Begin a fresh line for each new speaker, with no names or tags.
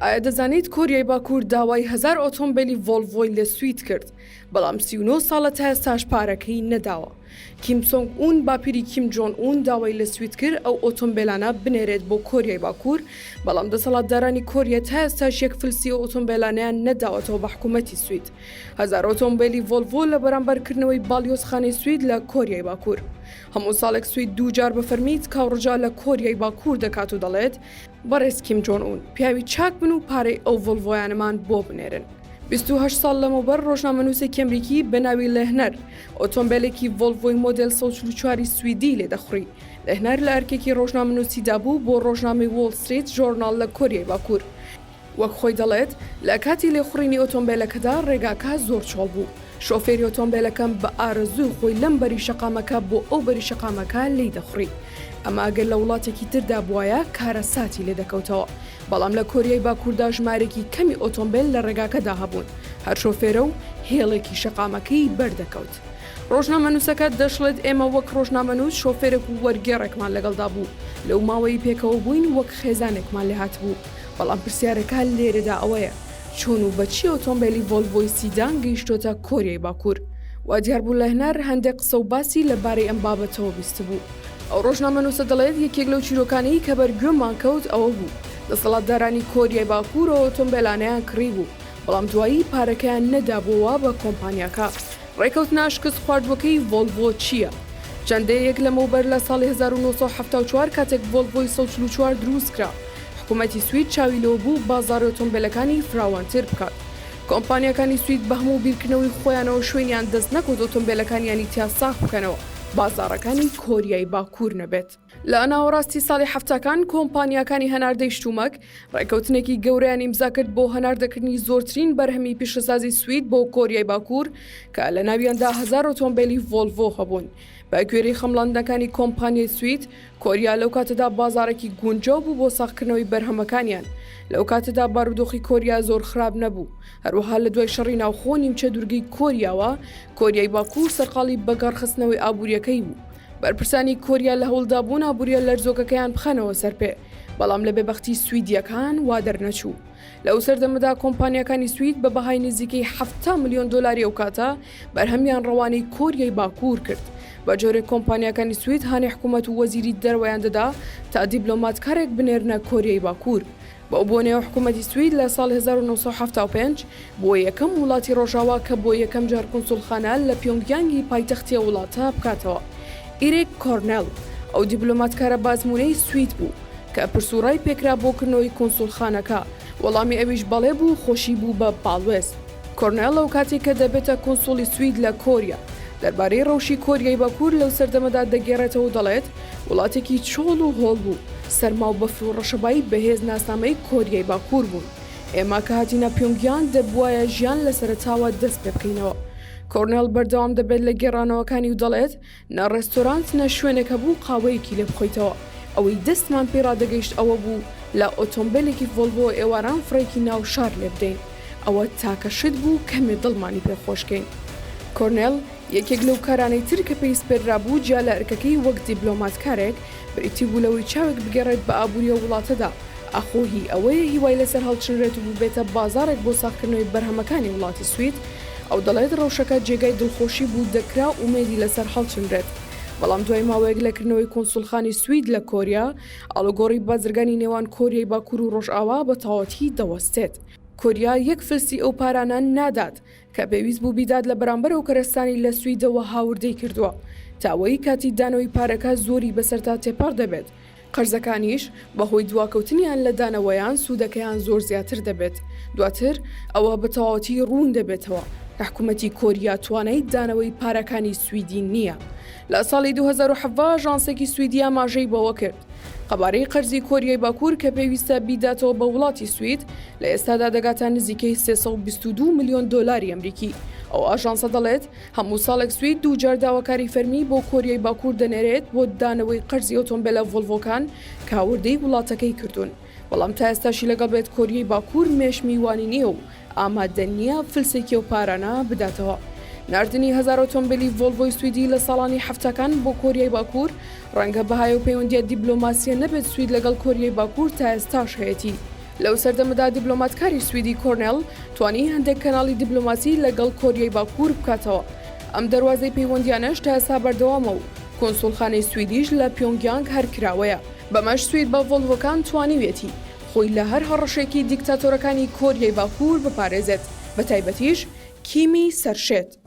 ئایا دەزانیت کۆریای باکوور داوای هەزار ئۆتۆمبێلی ڤۆڵڤۆی لە سوید کرد، بەڵام 39 ساڵە تا ئێستاش پارەکەی نەداوە. کیم سۆنگ ئون باپیری کیم جۆن ئون داوای لە سوید کرد ئەو ئۆتۆمبێلانە بنێرێت بۆ کۆریای باکوور، بەڵام دەسەڵاتدارانی کۆریا تا ئێستاش یەک فلسی ئەو ئۆتۆمبێلانەیان نەداوەتەوە بە حکوومەتی سوید. 1000 ئۆتۆمبێلی ڤۆڵڤۆ لە بەرامبەر کردنەوەی باڵیۆزخانەی سوید لە کۆریای باکوور. هەموو ساڵێک سوید دووجار بە فەرمی تکا و ڕجا لە کۆریای باکوور دەکات و دەڵێت، بەڕێز کیم جۆن ئون، پیاوی چاک بن و پارەی ئەو ڤۆڵڤۆیانەمان بۆ بنێرن. 28 ساڵ لەمەوبەر ڕۆژنامەنووسێکی ئەمریکی بە ناوی لێهنەر، ئۆتۆمبێلێکی ڤۆڵڤۆی مۆدێل 144 ی سویدی لێ دەخوڕی. لێهنەر لە ئەرکێکی ڕۆژنامەنووسیدا بوو بۆ ڕۆژنامەی وۆڵ ستریت ژۆرناڵ لە کۆریای باکوور. وەک خۆی دەڵێت، لە کاتی لێخوڕینی ئۆتۆمبێلەکەدا ڕێگاکە زۆر چۆڵ بوو، شۆفێری ئۆتۆمبێلەکەم بە ئارەزووی خۆی لەم بەری شەقامەکە بۆ ئەو بەری شەقامەکە لێی دەخوڕی. ئەمە ئەگەر لە وڵاتێکی تردا بوایە کارەساتی لێ دەکەوتەوە، بەڵام لە کۆریای باکووردا ژمارەیەکی کەمی ئۆتۆمبێل لە ڕێگاکەدا هەبوون، هەر شۆفێرە و هێڵێکی شەقامەکەی بەردەکەوت. ڕۆژنامەنووسەکە دەشڵێت ئێمە وەک ڕۆژنامەنووس شۆفێرێک و وەرگێڕێکمان لەگەڵدا بوو، لەو ماوەیەی پێکەوە بووین وەک خێزانێکمان لێهاتبوو. بەڵام پرسیارەکە لێرەدا ئەوەیە، چۆن و بە چی ئۆتۆمبێلی ڤۆلڤۆی سیدان گەیشتۆتە کۆریای باکوور؟ وا دیار بوو لێهنەر هەندێک قسە و باسی لە بارەی ئەم بابەتەوە بیستبوو. ئەو ڕۆژنامەنووسە دەڵێت یەکێک لەو چیرۆکانەی کە بەر گوێمان کەوت ئەوە بوو، دەسەڵاتدارانی کۆریای باکوور ئەو ئۆتۆمبێلانەیان کڕیبوو، بەڵام دوایی پارەکەیان نەدابووەوە بە کۆمپانیاکە. ڕێکەوتنە شکستخواردووەکەی ڤۆلڤۆ چییە؟ چەند دەیەیەک لەمەوبەر لە ساڵی 1974 کاتێک ڤۆلڤۆی 144 دروستکرا، حکومەتی سوید چاوی لەوە بوو بازاڕی ئۆتۆمبێلەکانی فراوانتر بکات. کۆمپانیاکانی سوید بە هەموو بیرکردنەوەی خۆیانەوە شوێنیان دەست نەکەوت ئۆتۆمبێلەکانیانی تیا ساغ بکەنەوە، بازاڕەکانی کۆریای باکوور نەبێت. لە ناوەڕاستی ساڵی حەفتاکان کۆمپانیاکانی هەناردەی شتومەک ڕێکەوتنێکی گەورەیان ئیمزا کرد بۆ هەناردەکردنی زۆرترین بەرهەمی پیشەسازی سوید بۆ کۆریای باکوور کە لە ناویاندا هەزار ئۆتۆمبێلی ڤۆلڤۆ هەبوون. بە گوێرەی خەمڵاندنەکانی کۆمپانیای سوید، کۆریا لەو کاتەدا بازاڕێکی گونجاو بوو بۆ ساغکردنەوەی بەرهەمەکانیان. لەو کاتەدا بارودۆخی کۆریا زۆر خراپ نەبوو. هەروەها لە دوای شەڕی ناوخۆ نیمچە دوورگەی کۆریاوە، کۆریای باکوور سەرقاڵی بەگەڕخستنەوەی ئابوورییەکەی بوو. بەرپرسانی کۆریا لە هەوڵدا بوون ئابوورییە لەرزۆکەکەیان بخەنەوە سەر پێ، بەڵام لە بێبەختی سویدییەکان وا دەرنەچوو. لەو سەردەمەدا کۆمپانیاکانی سوید بە بەهای نزیکەی 70 ملیۆن دۆلاری ئەو کاتە بەرهەمیان ڕەوانەی کۆریای باکوور کرد. بە جۆرێک کۆمپانیاکانی سوید هانی حکوومەت و وەزیری دەرەوەیان دەدا تا دیبلۆماتکارێک بنێرنە کۆریای باکوور. بەو بۆنەیەوە حکوومەتی سوید لە ساڵی 1975 بووە یەکەم وڵاتی ڕۆژاوا کە بۆ یەکەم جار کونسوڵخانە لە پیۆنگیانگی پایتەختی ئەو وڵاتە بکاتەوە. ئیریک کۆرنێل، ئەو دیبلۆماتکارە بەئەزموونەی سوید بوو کە پرس و ڕای پێکرا بۆ کردنەوەی کونسوڵخانەکە، وەڵامی ئەویش بەڵێ بوو و خۆشی بوو بە باڵوێز. کۆرنێل ئەو کاتەی کە دەبێتە کونسوڵی سوید لە کۆریا، دەربارەی ڕەوشی کۆریای باکوور لەو سەردەمەدا دەگێڕێتەوە و دەڵێت، وڵاتێکی چۆڵ و هۆڵ بوو، سەرما و بەفر و ڕەشەبای بەهێز ناسنامەی کۆریای باکوور بوون. ئێمە کە هاتینە پیۆنگیانگ دەبوایە ژیان لە سەرەتاوە دەست پێ بکەینەوە. کۆرنێل بەردەوام دەبێت لە گێڕانەوەکانی و دەڵێت، نە ڕێستۆرانت نە شوێنێک هەبوو قاوەیەکی لێ بخۆیتەوە، ئەوەی دەستمان پێی ڕادەگەیشت ئەوە بوو لە ئۆتۆمبێلێکی ڤۆلڤۆ ئێواران فڕێکی ناو شار لێ بدەین، ئەوە تاکە شت بوو کەمێ دڵمانی پێ خۆش کەین. کۆرنێل یەکێک لەو کارانەی تر کە پێی سپێردرابوو جیا لە ئەرکەکەی وەک دیبلۆماتکارێک، بریتی بوو لەوەی چاوێک بگێڕێت بە ئابووری ئەو وڵاتەدا، ئاخۆ هی ئەوەیە هیوای لەسەر هەڵچنرێت و ببێتە بازاڕێک بۆ ساغکردنەوەی بەرهەمەکانی وڵاتی سوید؟ ئەو دەڵێت ڕەوشەکە جێگای دڵخۆشی بوو دەکرا ئومێدی لەسەر هەڵچنرێت. بەڵام دوای ماوەیەک لە کردنەوەی کونسوڵخانی سوید لە کۆریا، ئاڵوگۆڕی بازرگانی نێوان کۆریای باکوور و ڕۆژئاوا بە تەواوەتی دەوەستێت. کۆریا یەک فلسی ئەو پارانە نادات کە پێویست بوو بیدات لە بەرامبەر ئەو کەرەستانەی لە سویدەوە هاوردەی کردووە، تا ئەوەی کاتی دانەوەی پارەکە زۆری بەسەردا تێپەڕ دەبێت. قەرزەکانیش بەهۆی دواکەوتنیان لە دانەوەیان سوودەکەیان زۆر زیاتر دەبێت، دواتر ئەوە بە تەواوەتی ڕوون دەبێتەوە کە حکومەتی کۆریا توانای دانەوەی پارەکانی سویدی نییە. لە ساڵی 2017 ئاژانسێکی سویدی ئاماژەی بەوە کرد، قەبارەی قەرزی کۆریای باکوور کە پێویستە بیداتەوە بە وڵاتی سوید لە ئێستادا دەگاتە نزیکەی 322 ملیۆن دۆلاری ئەمریکی. ئەو ئاژانسە دەڵێت، هەموو ساڵێک سوید دووجار داواکاری فەرمی بۆ کۆریای باکوور دەنێرێت بۆ دانەوەی قەرزی ئۆتۆمبێلە ڤۆلڤۆکان کە هاوردەی وڵاتەکەی کردوون، بەڵام تا ئێستاشی لەگەڵ بێت کۆریای باکوور مێش میوانی نییە و ئامادە نییە فلسێکی ئەو پارانە بداتەوە. ناردنی هەزار ئۆتۆمبێلی ڤۆلڤۆی سویدی لە ساڵانی حەفتاکان بۆ کۆریای باکوور ڕەنگە بەهای ئەو پەیوەندییە دیبلۆماسییە نەبێت سوید لەگەڵ کۆریای باکوور تا ئێستاش هەیەتی. لەو سەردەمەدا دیبلۆماتکاری سویدی کۆرنێڵ توانی هەندێک کەناڵی دیبلۆماسی لەگەڵ کۆریای باکوور بکاتەوە. ئەم دەروازەی پەیوەندیانەش تا ئێستا بەردەوامە و کونسوڵخانەی سویدیش لە پیۆنگیانگ هەر کراوەیە. بەمەش سوید بە ڤۆڵڤۆکان توانیویەتی خۆی لە هەر هەڕەشەیەکی دیکتاتۆرەکانی کۆریای باکوور بپارێزێت، بەتایبەتیش کیمی سەرشێت.